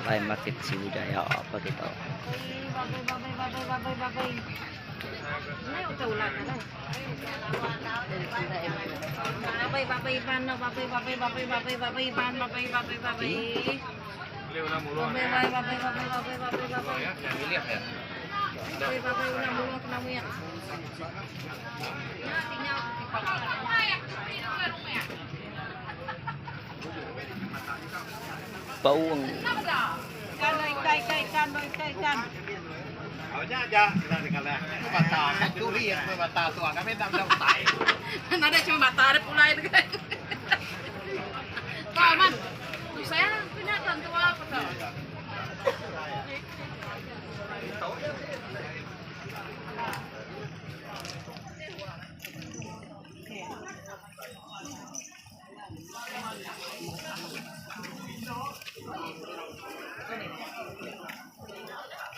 Jalai market Sibu Jaya apa kitu. Paung.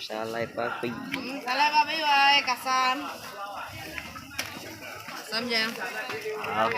Salai babi. Salai babi wai kasam. Kasam je. Oh.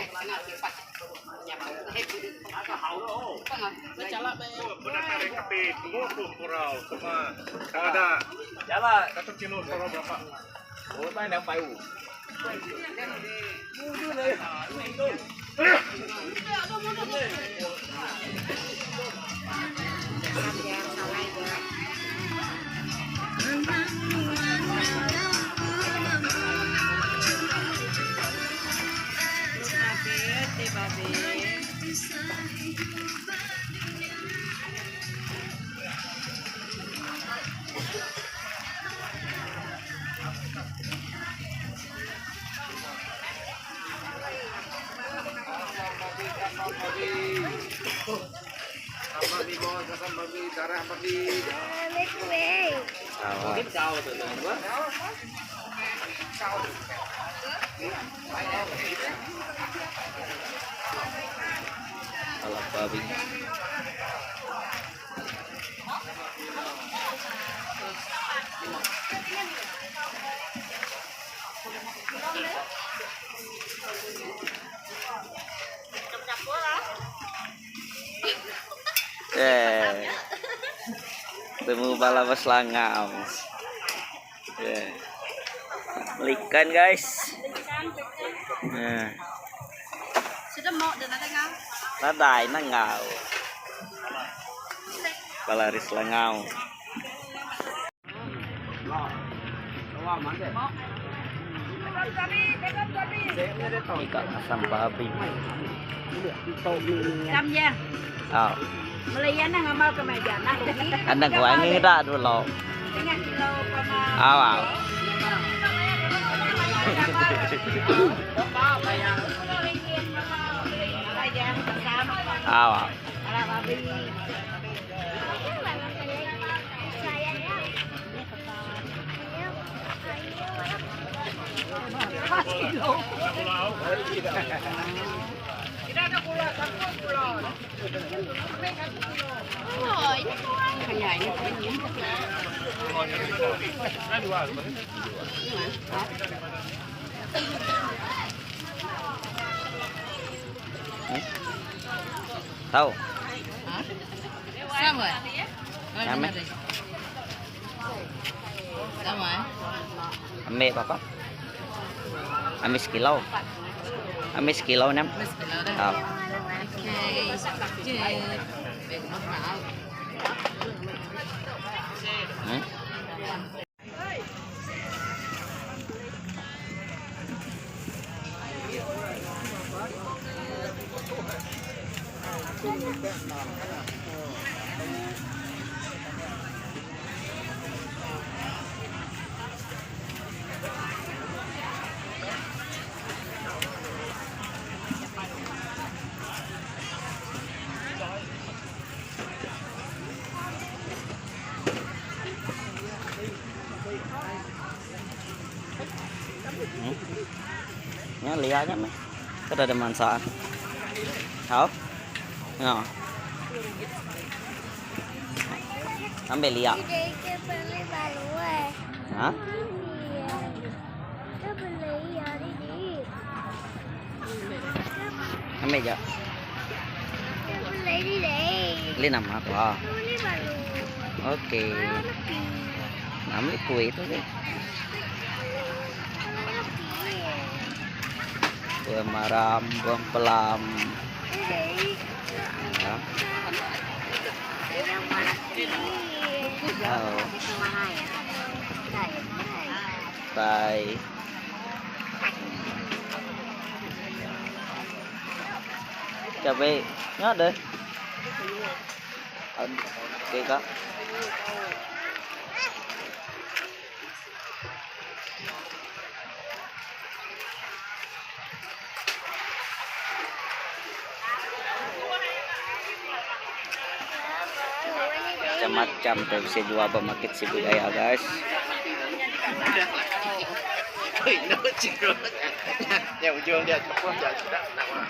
Salak babi. Eh. Temu bala beselangau. Eh. Beli ikan guys. Eh. Nadai nengau. Bala ari Selangau. Ikan asam babi. Oh. Anang wangi dah dulu. Au au. Au au. Tau. Sama. Sama. Sama. Ambil berapa? Ambil sekilo. Ambil sekilo nam. Tau. Okay. Good. Hmm? Hmm? Nya lia nya meh. Kada ada manfaat. Tau? No. Ambil lia. Ha? Ambil je. Beli nama ko. Okey. Nama kuih tu ke? Buah maram, buah pelam. Ya. Oh. Bye. Cabai nya deh. Okey kak. Macam-macam tu bisa jual ba market Sibu Jaya guys.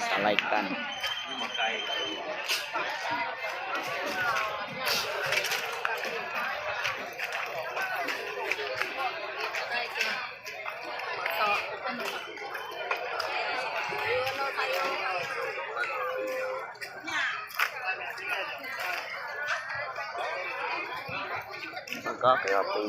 Salai ikan. Maka ke api.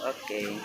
Okey.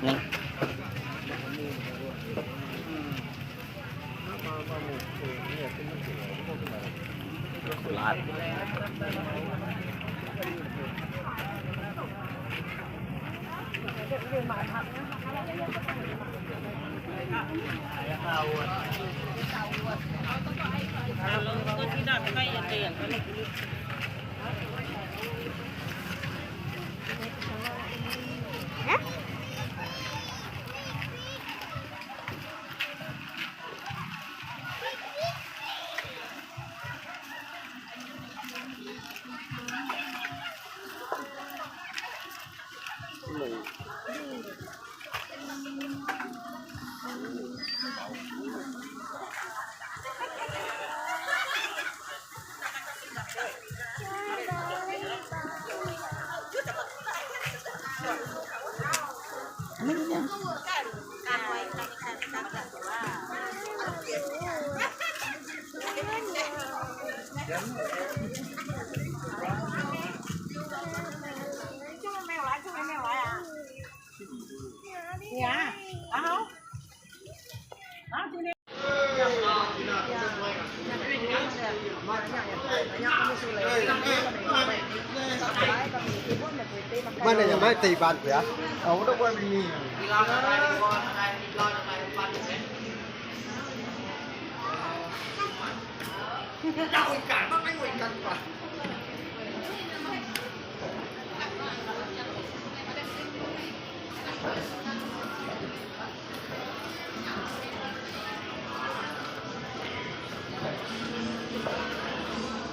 Ni. Kulat. Mana yang mai tây ban ya? Ông đó qua mình.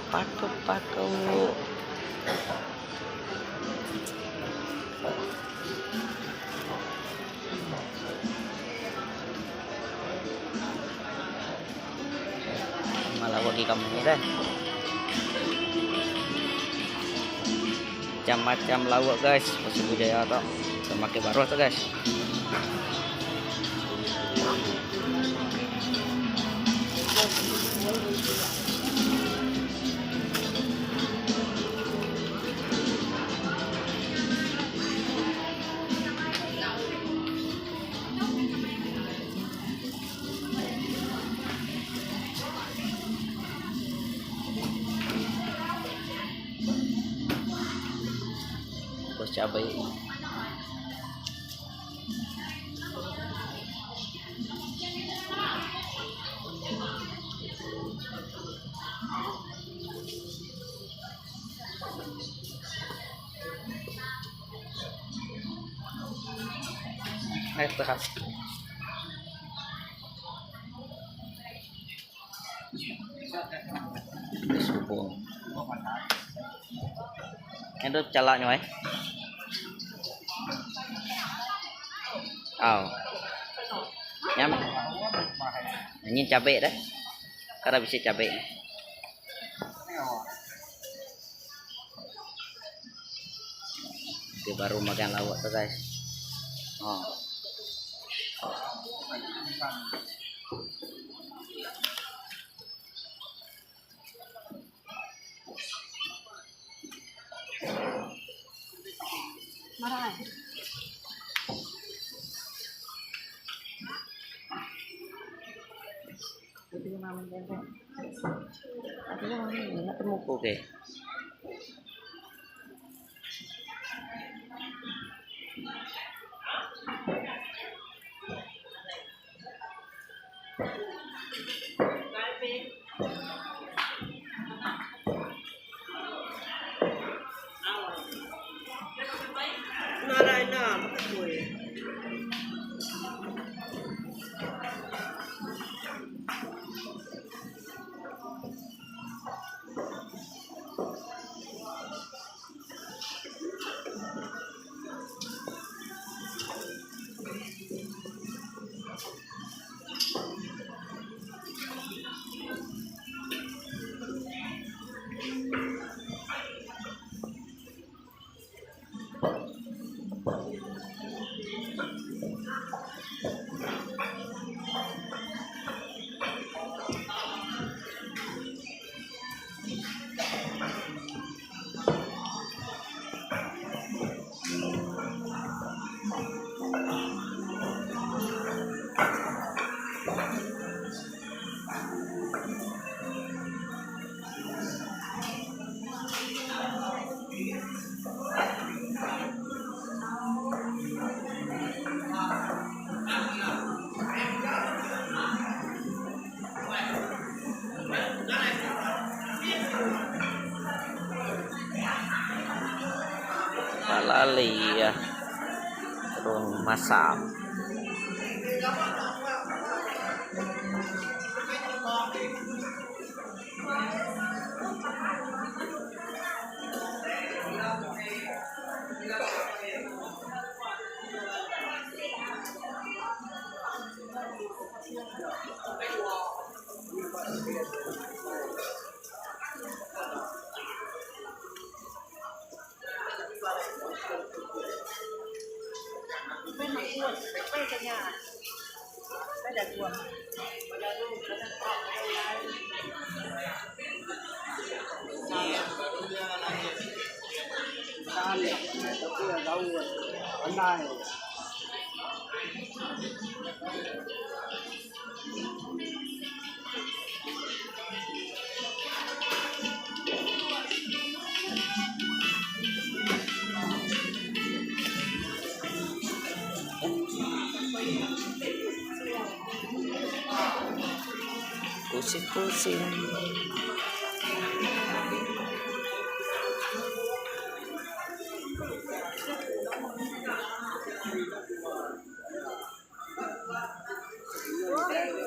Paku-paku. Malah bagi kamu ni dah. Macam-macam lauk guys, Pasir Budaya tu. Semakin baru tu guys. Cabai. Subung. Endo chala nyoy. Au. Nya meh. Nyin cabe deh. Kada bisi cabe. Ti baru makan lauk tu guys. Oh. Okay. Lali ya. Terung masam. Pusing-pusing.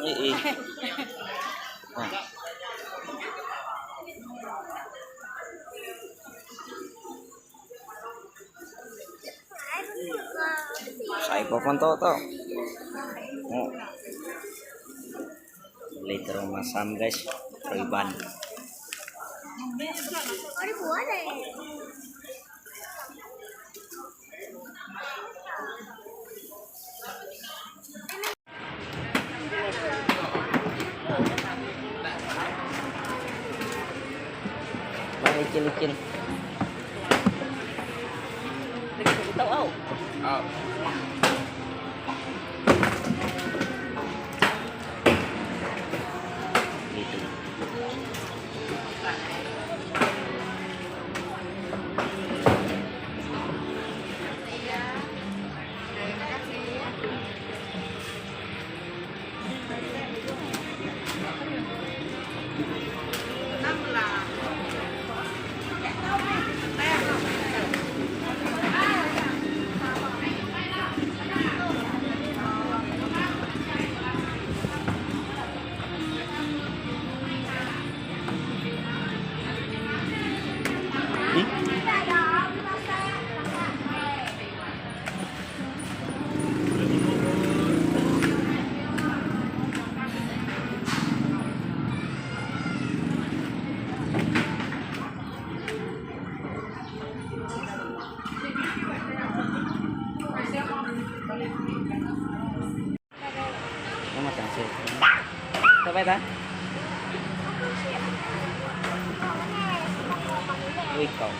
Ii. Ah. Sai pa pan to to. Oh. Beli terung masam guys, riban. Bang licin-licin. Tau au. Gitu. Apai ta? Ui kau.